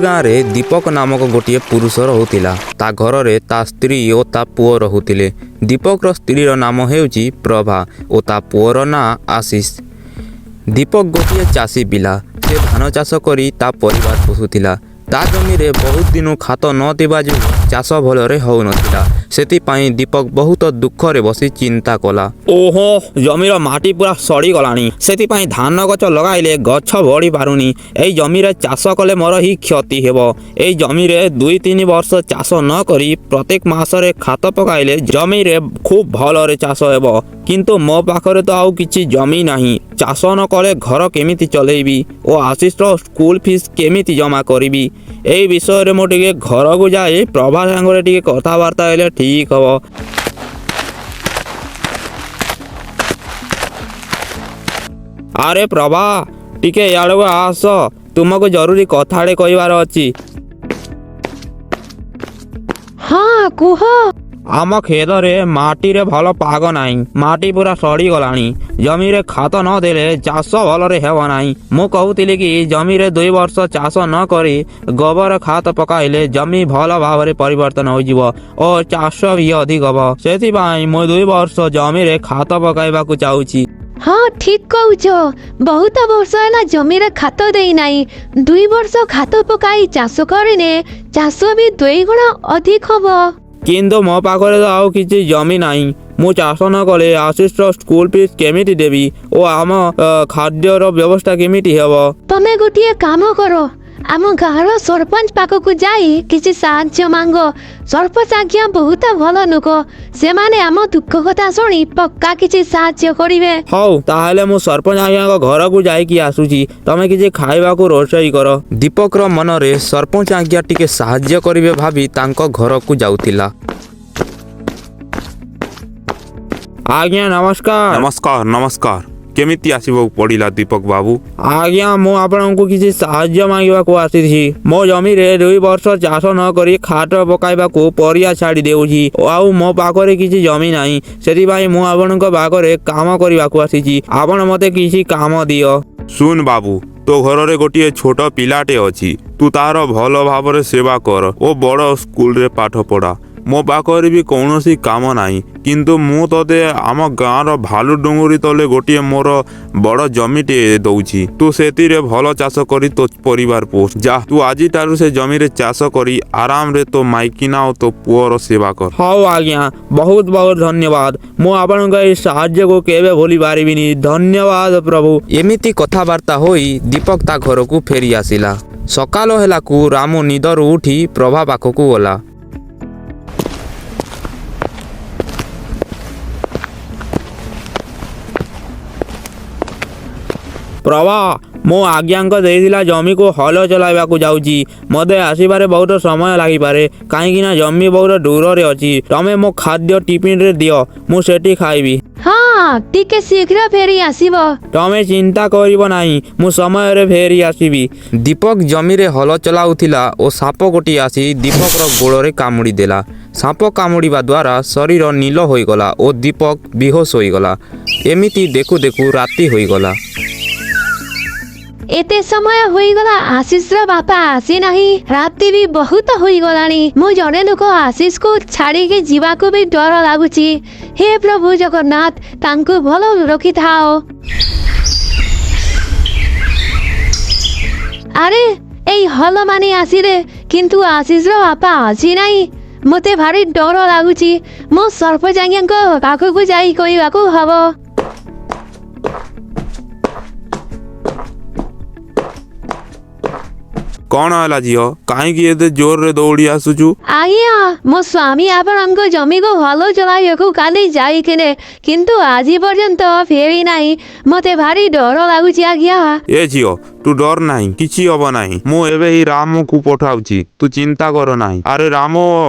ଗାଁରେ ଦୀପକ ନାମକ ଗୋଟିଏ ପୁରୁଷ ରହୁଥିଲା। ତା ଘରରେ ତା ସ୍ତ୍ରୀ ଓ ତା ପୁଅ ରହୁଥିଲେ। ଦୀପକର ସ୍ତ୍ରୀର ନାମ ହେଉଛି ପ୍ରଭା ଓ ତା ପୁଅର ନାଁ ଆଶିଷ। ଦୀପକ ଗୋଟିଏ ଚାଷୀ ପିଲା। ସେ ଧାନ ଚାଷ କରି ତା ପରିବାର ପୋଷୁଥିଲା। ତା ଜମିରେ ବହୁତ ଦିନୁ ଖାତ ନ ଦେବା ଯୋଗୁଁ ଚାଷ ଭଲରେ ହେଉନଥିଲା। ସେଥିପାଇଁ ଦୀପକ ବହୁତ ଦୁଃଖରେ ବସି ଚିନ୍ତା କଲା। ଓହୋ, ଜମିର ମାଟି ପୁରା ସଡ଼ିଗଲାଣି। ସେଥିପାଇଁ ଧାନ ଗଛ ଲଗାଇଲେ ଗଛ ବଢ଼ି ପାରୁନି। ଏଇ ଜମିରେ ଚାଷ କଲେ ମୋର ହିଁ କ୍ଷତି ହେବ। ଏଇ ଜମିରେ 2-3 ବର୍ଷ ଚାଷ ନ କରି ପ୍ରତ୍ୟେକ ମାସରେ ଖାତ ପକାଇଲେ ଜମିରେ ଖୁବ୍ ଭଲରେ ଚାଷ ହେବ। କିନ୍ତୁ ମୋ ପାଖରେ ତ ଆଉ କିଛି ଜମି ନାହିଁ। ଚାଷ ନ କଲେ ଘର କେମିତି ଚଲେଇବି ଓ ଆଶିଷର ସ୍କୁଲ ଫିସ୍ କେମିତି ଜମା କରିବି? ଏଇ ବିଷୟରେ ମୁଁ ଟିକେ ଘରକୁ ଯାଇ ପ୍ରଭା ସାଙ୍ଗରେ ଟିକେ କଥାବାର୍ତ୍ତା ହେଲେ ଠିକ୍ ହବ। ଆରେ ପ୍ରଭା, ଟିକେ ଇଆଡ଼କୁ ଆସ, ତୁମକୁ ଜରୁରୀ କଥାଟେ କହିବାର ଅଛି। ହଁ, କୁହ। ଆମ କ୍ଷେତରେ ମାଟିରେ ଭଲ ପାଗ ନାହିଁ, ମାଟି ପୁରା ସଡ଼ିଗଲାଣି। ଜମିରେ ଖାତ ନ ଦେଲେ ଚାଷ ଭଲରେ ହେବ ନାହିଁ। ମୁଁ କହୁଥିଲି କି ଜମିରେ 2 ବର୍ଷ ଚାଷ ନ କରି ଗୋବର ଖାତ ପକାଇଲେ ଜମି ଭଲ ଭାବରେ ପରିବର୍ତ୍ତନ ହୋଇଯିବ ଓ ଚାଷ ବି ଅଧିକ ହେବ। ସେଥିପାଇଁ ମୁଁ 2 ବର୍ଷ ଜମିରେ ଖାତ ପକାଇବାକୁ ଚାହୁଁଛି। ହଁ, ଠିକ କହୁଛ। ବହୁତ ବର୍ଷ ହେଲା ଜମିରେ ଖାତ ଦେଇନାହିଁ। 2 ବର୍ଷ ଖାତ ପକାଇ ଚାଷ କରିନେ ଚାଷ ବି 2 ଗୁଣ ଅଧିକ ହବ। କିନ୍ତୁ ମୋ ପାଖରେ ତ ଆଉ କିଛି ଜମି ନାହିଁ। ମୁଁ ଚାଷ ନ କଲେ ଆଶିଷର ସ୍କୁଲ ଫିସ୍ କେମିତି ଦେବି ଓ ଆମ ଖାଦ୍ୟର ବ୍ୟବସ୍ଥା କେମିତି ହେବ? ତମେ ଗୋଟିଏ କାମ କର, ଆମ ଗାଁର ସରପଞ୍ଚ ପାଖକୁ ଯାଇ କିଛି ସାହାଯ୍ୟ ମାଙ୍ଗ। ସରପଞ୍ଚ ଆଜ୍ଞା ବହୁତ ଭଲ ଲୋକ। ସେମାନେ ଆମ ଦୁଃଖ କଥା ଶୁଣି ପକ୍କା କିଛି ସାହାଯ୍ୟ କରିବେ। ହଉ, ତାହେଲେ ମୁଁ ସରପଞ୍ଚ ଆଜ୍ଞାଙ୍କ ଘରକୁ ଯାଇକି ଆସୁଛି। ତମେ କିଛି ଖାଇବାକୁ ରୋଷେଇ କର। ଦୀପକର ମନରେ ସରପଞ୍ଚ ଆଜ୍ଞା ଟିକେ ସାହାଯ୍ୟ କରିବେ ଭାବି ତାଙ୍କ ଘରକୁ ଯାଉଥିଲା। ଆଜ୍ଞା ନମସ୍କାର। ନମସ୍କାର, ନମସ୍କାର। କେମିତି ଆସିବାକୁ ପଡ଼ିଲା ଦୀପକ ବାବୁ? ଆଜ୍ଞା, ମୁଁ ଆପଣଙ୍କୁ କିଛି ସାହାଯ୍ୟ ମାଗିବାକୁ ଆସିଛି। ମୋ ଜମିରେ 2 ବର୍ଷ ଚାଷ ନ କରି ଖାତ ପକାଇବାକୁ ପରିବା ଛାଡ଼ି ଦେଉଛି, ଆଉ ମୋ ପାଖରେ କିଛି ଜମି ନାହିଁ। ସେଥିପାଇଁ ମୁଁ ଆପଣଙ୍କ ପାଖରେ କାମ କରିବାକୁ ଆସିଛି। ଆପଣ ମୋତେ କିଛି କାମ ଦିଅ। ଶୁଣ ବାବୁ, ତୋ ଘରରେ ଗୋଟିଏ ଛୋଟ ପିଲାଟେ ଅଛି। ତୁ ତାର ଭଲ ଭାବରେ ସେବା କର ଓ ବଡ଼ ସ୍କୁଲରେ ପାଠ ପଢ଼ା। ମୋ ପାଖରେ ବି କୌଣସି କାମ ନାହିଁ, କିନ୍ତୁ ମୁଁ ତୋତେ ଆମ ଗାଁର ଭାଲୁ ଡୁଙ୍ଗୁରି ତଳେ ଗୋଟିଏ ମୋର ବଡ଼ ଜମିଟିଏ ଦଉଛି। ତୁ ସେଥିରେ ଭଲ ଚାଷ କରି ତୋ ପରିବାର ପୋଷ। ଯା, ତୁ ଆଜିଠାରୁ ସେ ଜମିରେ ଚାଷ କରି ଆରାମରେ ତୋ ମାଇକିନା ଓ ତୋ ପୁଅର ସେବା କର। ହଉ ଆଜ୍ଞା, ବହୁତ ବହୁତ ଧନ୍ୟବାଦ। ମୁଁ ଆପଣଙ୍କ ଏଇ ସାହାଯ୍ୟକୁ କେବେ ଭୁଲି ପାରିବିନି। ଧନ୍ୟବାଦ ପ୍ରଭୁ। ଏମିତି କଥାବାର୍ତ୍ତା ହୋଇ ଦୀପକ ତା ଘରକୁ ଫେରି ଆସିଲା। ସକାଳ ହେଲାକୁ ରାମୁ ନିଦରୁ ଉଠି ପ୍ରଭା ପାଖକୁ ଗଲା। ପ୍ରଭା, ମୁଁ ଆଜ୍ଞାଙ୍କ ଦେଇଥିଲା ଜମିକୁ ହଳ ଚଲାଇବାକୁ ଯାଉଛି। ମୋତେ ଆସିବାରେ ବହୁତ ସମୟ ଲାଗିପାରେ, କାହିଁକି ନା ଜମି ବହୁତ ଦୂରରେ ଅଛି। ତମେ ମୋ ଖାଦ୍ୟ ଟିଫିନରେ ଦିଅ, ମୁଁ ସେଠି ଖାଇବି। ହଁ, ଟିକେ ଶୀଘ୍ର ଫେରି ଆସିବ। ତମେ ଚିନ୍ତା କରିବ ନାହିଁ, ମୁଁ ସମୟରେ ଫେରି ଆସିବି। ଦୀପକ ଜମିରେ ହଳ ଚଲାଉଥିଲା ଓ ସାପ ଗୋଟିଏ ଆସି ଦୀପକର ଗୋଡ଼ରେ କାମୁଡ଼ି ଦେଲା। ସାପ କାମୁଡ଼ିବା ଦ୍ୱାରା ଶରୀର ନୀଳ ହୋଇଗଲା ଓ ଦୀପକ ବେହୋସ ହୋଇଗଲା। ଏମିତି ଦେଖୁ ଦେଖୁ ରାତି ହୋଇଗଲା। ଏତେ ସମୟ ହୋଇଗଲା, ଆଶିଷର ବାପା ଆସିନାହିଁ। ରାତି ବି ବହୁତ ହୋଇଗଲାଣି। ମୁଁ ଜଣେ ଲୋକ, ଆଶିଷକୁ ଛାଡ଼ିକି ଯିବାକୁ ବି ଡର ଲାଗୁଛି। ହେ ପ୍ରଭୁ ଜଗନ୍ନାଥ, ତାଙ୍କୁ ଭଲ ରଖିଥାଅ। ଆରେ, ଏଇ ହଲ ମାନେ ଆସିଲେ, କିନ୍ତୁ ଆଶିଷର ବାପା ଆସିନାହିଁ। ମୋତେ ଭାରି ଡର ଲାଗୁଛି। ମୁଁ ସରପଞ୍ଚ ଆଜ୍ଞାଙ୍କ ପାଖକୁ ଯାଇ କହିବାକୁ ହବ। କଣ ହେଲା ଝିଅ, କାହିଁକି ଏତେ ଜୋରରେ ଦୌଡ଼ି ଆସୁଛୁ? ଆଜ୍ଞା, ମୋ ସ୍ୱାମୀ ଆପଣଙ୍କ ଜମିକୁ ହଳ ଚଲାଇବାକୁ କାଲି ଯାଇଥିଲେ, କିନ୍ତୁ ଆଜି ପର୍ଯ୍ୟନ୍ତ ଫେରି ନାହିଁ। ମୋତେ ଭାରି ଡର ଲାଗୁଛି ଆଜ୍ଞା। ଏ ଝିଅ, ତୁ ଡର ନାହିଁ, କିଛି ହବ ନାହିଁ। ମୁଁ ଏବେ ଏଇ ରାମକୁ ପଠାଉଛି, ତୁ ଚିନ୍ତା କର ନାହିଁ। ଆରେ ରାମ।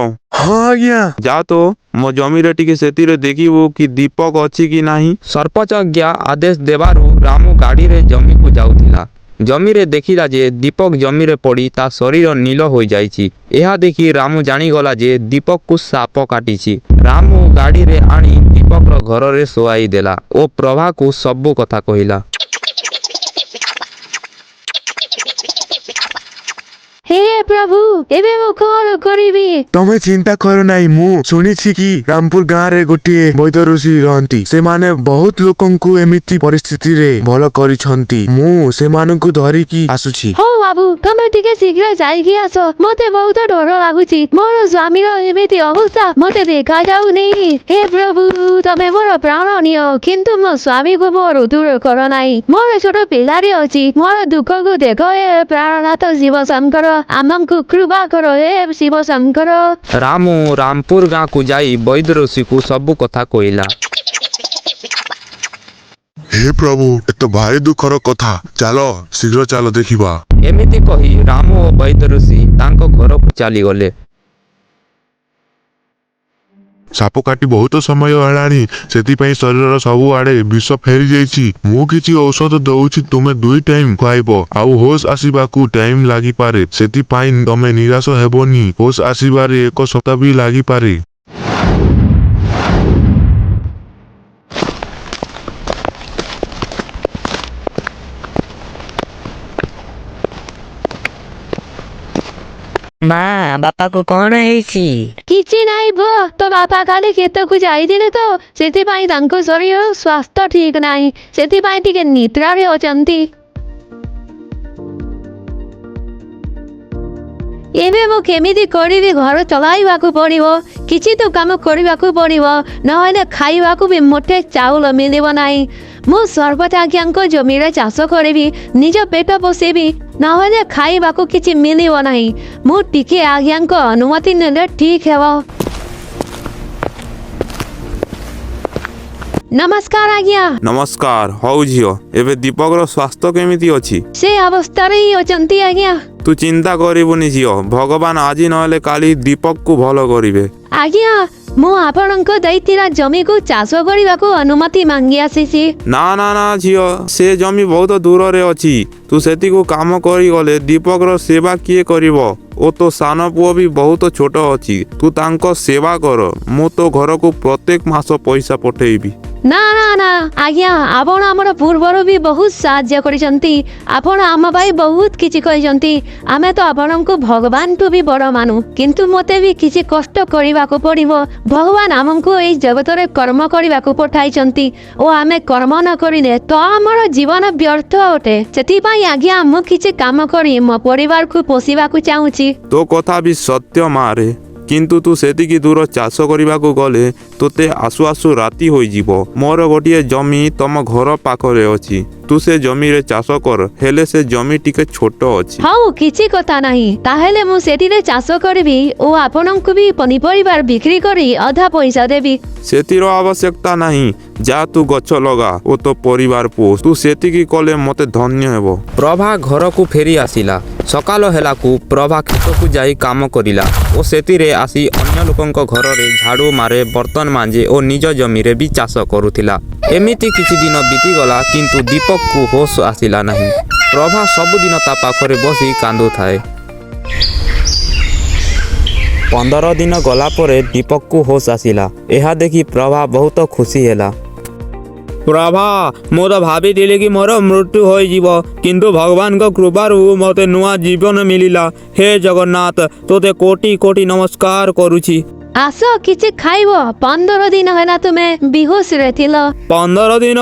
ହଁ ଆଜ୍ଞା। ଯା ତ ମୋ ଜମିରେ ଟିକେ ସେଥିରେ ଦେଖିବୁ କି ଦୀପକ ଅଛି କି ନାହିଁ। ସରପଞ୍ଚ ଆଜ୍ଞା ଆଦେଶ ଦେବାରୁ ରାମୁ ଗାଡ଼ିରେ ଜମିକୁ ଯାଉଥିଲା। ଜମିରେ ଦେଖିଲା ଯେ ଦୀପକ ଜମିରେ ପଡ଼ି ତା ଶରୀର ନୀଳ ହୋଇଯାଇଛି। ଏହା ଦେଖି ରାମୁ ଜାଣିଗଲା ଯେ ଦୀପକକୁ ସାପ କାଟିଛି। ରାମୁ ଗାଡ଼ିରେ ଆଣି ଦୀପକର ଘରରେ ଶୁଆଇ ଦେଲା ଓ ପ୍ରଭାକୁ ସବୁ କଥା କହିଲା। ହେ ପ୍ରଭୁ, ଏବେ ମୁଁ କଣ କରିବି? ତମେ ଚିନ୍ତା କର ନାହିଁ। ମୁଁ ଶୁଣିଛି କି ରାମପୁର ଗାଁରେ ଗୋଟିଏ ବୈଦ୍ୟ ଋଷି ରହନ୍ତି। ସେମାନେ ବହୁତ ଲୋକଙ୍କୁ ଏମିତି ପରିସ୍ଥିତିରେ ଭଲ କରିଛନ୍ତି। ମୁଁ ସେମାନଙ୍କୁ ଧରିକି ଆସୁଛି। ହଉ ବାବୁ, ତମେ ଟିକେ ଶୀଘ୍ର ଯାଇକି ଆସ। ମତେ ବହୁତ ଡର ଲାଗୁଛି। ମୋର ସ୍ୱାମୀର ଏମିତି ଅବସ୍ଥା ମତେ ଦେଖାଯାଉନି। ହେ ପ୍ରଭୁ, ତମେ ମୋର ପ୍ରାଣ ନିଅ, କିନ୍ତୁ ମୋ ସ୍ୱାମୀକୁ ମୋର ଦୂର କର ନାହିଁ। ମୋର ଛୋଟ ପିଲାଟି ଅଛି। ମୋର ଦୁଃଖକୁ ଦେଖ ହେ ପ୍ରାଣନାଥ ଶିବ ଶଙ୍କର। ଆମକୁ କୃପା କର ହେ ଶିବ ଶଙ୍କର। ରାମୁ ରାମପୁର ଗାଁକୁ ଯାଇ ବୈଦ୍ୟ ଋଷିକୁ ସବୁ କଥା କହିଲା। ହେ ପ୍ରଭୁ, ଏତ ଭାରି ଦୁଃଖର କଥା। ଚାଲ, ଶୀଘ୍ର ଚାଲ ଦେଖିବା। ଏମିତି କହି ରାମୁ ଓ ବୈଦ୍ୟ ଋଷି ତାଙ୍କ ଘରକୁ ଚାଲିଗଲେ। ସାପ କାଟି ବହୁତ ସମୟ ହେଲାଣି, ସେଥିପାଇଁ ଶରୀରର ସବୁଆଡେ ବିଷ ଫେରି ଯାଇଛି। ମୁଁ କିଛି ଔଷଧ ଦଉଛି, ତୁମେ 2 ଟାଇମ ଖାଇବ। ଆଉ ହୋସ ଆସିବାକୁ ଟାଇମ ଲାଗିପାରେ, ସେଥିପାଇଁ ତମେ ନିରାଶ ହେବନି। ହୋସ ଆସିବାରେ ଏକ ସପ୍ତାହ ବି ଲାଗିପାରେ। ମା, ବାପାକୁ କଣ ହେଇଛି? କିଛି ନାହିଁ ପୁଅ, ତୋ ବାପା କାଲି କ୍ଷେତକୁ ଯାଇଥିଲେ ତ, ସେଥିପାଇଁ ତାଙ୍କ ଶରୀର ସ୍ୱାସ୍ଥ୍ୟ ଠିକ ନାହିଁ। ସେଥିପାଇଁ ଟିକେ ନିଦ୍ରାରେ ଅଛନ୍ତି। ଏବେ ମୁଁ କେମିତି କରିବି? ଘର ଚଲାଇବାକୁ ପଡ଼ିବ, କିଛି ତ କାମ କରିବାକୁ ପଡ଼ିବ, ନହେଲେ ଖାଇବାକୁ ବି ମୋଟେ ଚାଉଳ ମିଳିବ ନାହିଁ। ମୁଁ ସରପଞ୍ଚ ଆଜ୍ଞାଙ୍କ ଜମିରେ ଚାଷ କରିବି, ନିଜ ପେଟ ପୋଷିବି, ନହେଲେ ଖାଇବାକୁ କିଛି ମିଳିବ ନାହିଁ। ମୁଁ ଟିକେ ଆଜ୍ଞାଙ୍କ ଅନୁମତି ନେଲେ ଠିକ ହେବ। ନମସ୍କାର ଆଜ୍ଞା। ନମସ୍କାର। ହଉ ଝିଅ, ଏବେ ଦୀପକର ସ୍ୱାସ୍ଥ୍ୟ କେମିତି ଅଛି? ସେ ଅବସ୍ଥାରେ ହିଁ ଅଛନ୍ତି ଆଜ୍ଞା। ତୁ ଚିନ୍ତା କରିବୁନି ଝିଅ, ଭଗବାନ ଆଜି ନହେଲେ କାଲି ଦୀପକକୁ ଭଲ କରିବେ। ଆଜ୍ଞା, ମୁଁ ଆପଣଙ୍କ ଦେଇଥିବା ଜମିକୁ ଚାଷ କରିବାକୁ ଅନୁମତି ମାଗି ଆସିଛି। ନା ନା ନା ଝିଅ, ସେ ଜମି ବହୁତ ଦୂରରେ ଅଛି। ତୁ ସେତିକୁ କାମ କରିଗଲେ ଦୀପକର ସେବା କିଏ କରିବ? ଓ ତୋ ସାନ ପୁଅ ବି ବହୁତ ଛୋଟ ଅଛି। ତୁ ତାଙ୍କ ସେବା କର, ମୁଁ ତୋ ଘରକୁ ପ୍ରତ୍ୟେକ ମାସ ପଇସା ପଠେଇବି। ନା ନା ନା ଆଜ୍ଞା, ଆପଣ ଆମର ପୂର୍ବରୁ ବି ବହୁତ ସାହାଯ୍ୟ କରିଛନ୍ତି। ଆପଣ ଆମ ପାଇଁ ବହୁତ କିଛି କହିଛନ୍ତି। ଆମେ ତ ଆପଣଙ୍କୁ ଭଗବାନଠୁ ବି ବଡ଼ ମାନୁ। କିନ୍ତୁ ମୋତେ ବି କିଛି କଷ୍ଟ କରିବାକୁ ପଡ଼ିବ। ଭଗବାନ ଆମକୁ ଏଇ ଜଗତରେ କର୍ମ କରିବାକୁ ପଠାଇଛନ୍ତି ଓ ଆମେ କର୍ମ ନ କରିଲେ ତ ଆମର ଜୀବନ ବ୍ୟର୍ଥ ଅଟେ। ସେଥିପାଇଁ ଆଜ୍ଞା, ମୁଁ କିଛି କାମ କରି ମୋ ପରିବାରକୁ ପୋଷିବାକୁ ଚାହୁଁଛି। ତୋ କଥା ବି ସତ୍ୟ ମାରେ, କିନ୍ତୁ ତୁ ସେତିକି ଦୂର ଚାଷ କରିବାକୁ ଗଲେ ତୋତେ ଆସୁ ଆସୁ ରାତି ହୋଇଯିବ। ମୋର ଗୋଟିଏ ଜମି ତମ ଘର ପାଖରେ ଅଛି। ତୁ ସେ ଜମିରେ ଚାଷ କର, ହେଲେ ସେ ଜମି ଟିକେ ଛୋଟ ଅଛି। ହଉ, କିଛି କଥା ନାହିଁ। ତାହେଲେ ମୁଁ ସେଥିରେ ଚାଷ କରିବି ଓ ଆପଣଙ୍କୁ ବି ପନିପରିବା ବିକ୍ରି କରି ଅଧା ପଇସା ଦେବି। ସେଥିର ଆବଶ୍ୟକତା ନାହିଁ। ଯା, ତୁ ଗଛ ଲଗା ଓ ତୋ ପରିବାର ପୋଷ। ତୁ ସେତିକି କଲେ ମତେ ଧନ୍ୟ ହେବ। ପ୍ରଭା ଘରକୁ ଫେରି ଆସିଲା। ସକାଳ ହେଲାକୁ ପ୍ରଭା କ୍ଷେତକୁ ଯାଇ କାମ କରିଲା ଓ ସେଥିରେ ଆସି ଅନ୍ୟ ଲୋକଙ୍କ ଘରରେ ଝାଡ଼ୁ ମାରେ, ବର୍ତ୍ତନ ମାଞ୍ଜେ ଓ ନିଜ ଜମିରେ ବି ଚାଷ କରୁଥିଲା। ଏମିତି କିଛି ଦିନ ବିତିଗଲା, କିନ୍ତୁ ଦୀପକକୁ ହୋସ ଆସିଲା ନାହିଁ। ପ୍ରଭା ସବୁଦିନ ତା ପାଖରେ ବସି କାନ୍ଦୁଥାଏ। 15 ଦିନ ଗଲା ପରେ ଦୀପକକୁ ହୋସ ଆସିଲା। ଏହା ଦେଖି ପ୍ରଭା ବହୁତ ଖୁସି ହେଲା। ପ୍ରଭା, ମୁଁ ତ ଭାବିଥିଲି କି ମୋର ମୃତ୍ୟୁ ହୋଇଯିବ, କିନ୍ତୁ ଭଗବାନଙ୍କ କୃପାରୁ ମୋତେ ନୂଆ ଜୀବନ ମିଳିଲା। ହେ ଜଗନ୍ନାଥ, ତୋତେ କୋଟି କୋଟି ନମସ୍କାର କରୁଛି। ଆସ, କିଛି ଖାଇବ। 15 ଦିନ ହେଲା ତୁମେ ବେହୋସରେ ଥିଲ। 15 ଦିନ?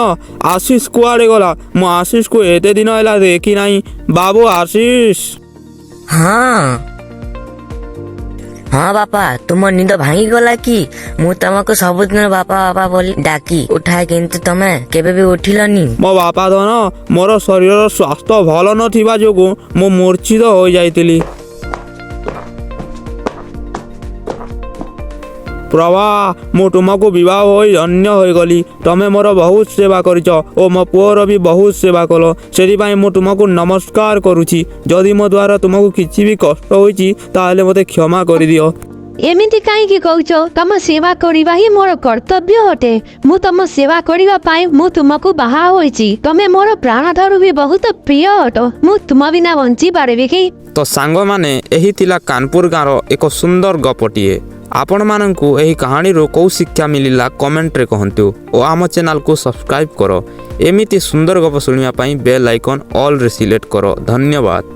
ଆଶିଷ କୁଆଡ଼େ ଗଲା? ମୁଁ ଆଶିଷକୁ ଏତେ ଦିନ ହେଲା ଦେଖି ନାହିଁ। ବାବୁ ଆଶିଷ! ହଁ ହଁ ବାପା, ତୁମ ନିଦ ଭାଙ୍ଗିଗଲା କି? ମୁଁ ତମକୁ ସବୁଦିନ ବାପା ବାପା ବୋଲି ଡାକି ଉଠାଏ, କିନ୍ତୁ ତମେ କେବେ ବି ଉଠିଲନି। ମୋ ବାପା ଧନ, ମୋର ଶରୀରର ସ୍ୱାସ୍ଥ୍ୟ ଭଲ ନଥିବା ଯୋଗୁଁ ମୁଁ ମୂର୍ଚ୍ଛିତ ହୋଇଯାଇଥିଲି। ପ୍ରଭା, ମୁଁ ତୁମକୁ ବିବାହ ହୋଇ ଧନ୍ୟ ହୋଇଗଲି। ତମେ ମୋର ବହୁତ ସେବା କରିଛ ଓ ମୋ ପୁଅର ବି ବହୁତ ସେବା କଲ। ସେଥିପାଇଁ ମୁଁ ତୁମକୁ ନମସ୍କାର କରୁଛି। ଯଦି ମୋ ଦ୍ୱାରା ତୁମକୁ କିଛି ବି କଷ୍ଟ ହୋଇଛି, ତାହେଲେ ମୋତେ କ୍ଷମା କରିଦିଅ। ଏମିତି କାହିଁକି କହୁଛ? ତମ ସେବା କରିବା ହିଁ ମୋର କର୍ତ୍ତବ୍ୟ ଅଟେ। ମୁଁ ତମ ସେବା କରିବା ପାଇଁ ମୁଁ ତୁମକୁ ବାହା ହୋଇଛି। ତମେ ମୋର ପ୍ରାଣଠାରୁ ବି ବହୁତ ପ୍ରିୟ ଅଟ। ମୁଁ ତୁମ ବିନା ବଞ୍ଚି ପାରିବି କି? ତ ସାଙ୍ଗମାନେ, ଏହି ଥିଲା କାନପୁର ଗାଁର ଏକ ସୁନ୍ଦର ଗପଟିଏ। ଆପଣମାନଙ୍କୁ ଏହି କାହାଣୀରୁ କେଉଁ ଶିକ୍ଷା ମିଳିଲା କମେଣ୍ଟରେ କହନ୍ତୁ ଓ ଆମ ଚ୍ୟାନେଲକୁ ସବସ୍କ୍ରାଇବ୍ କର। ଏମିତି ସୁନ୍ଦର ଗପ ଶୁଣିବା ପାଇଁ ବେଲ୍ ଆଇକନ୍ ଅଲ୍ରେ ସିଲେକ୍ଟ କର। ଧନ୍ୟବାଦ।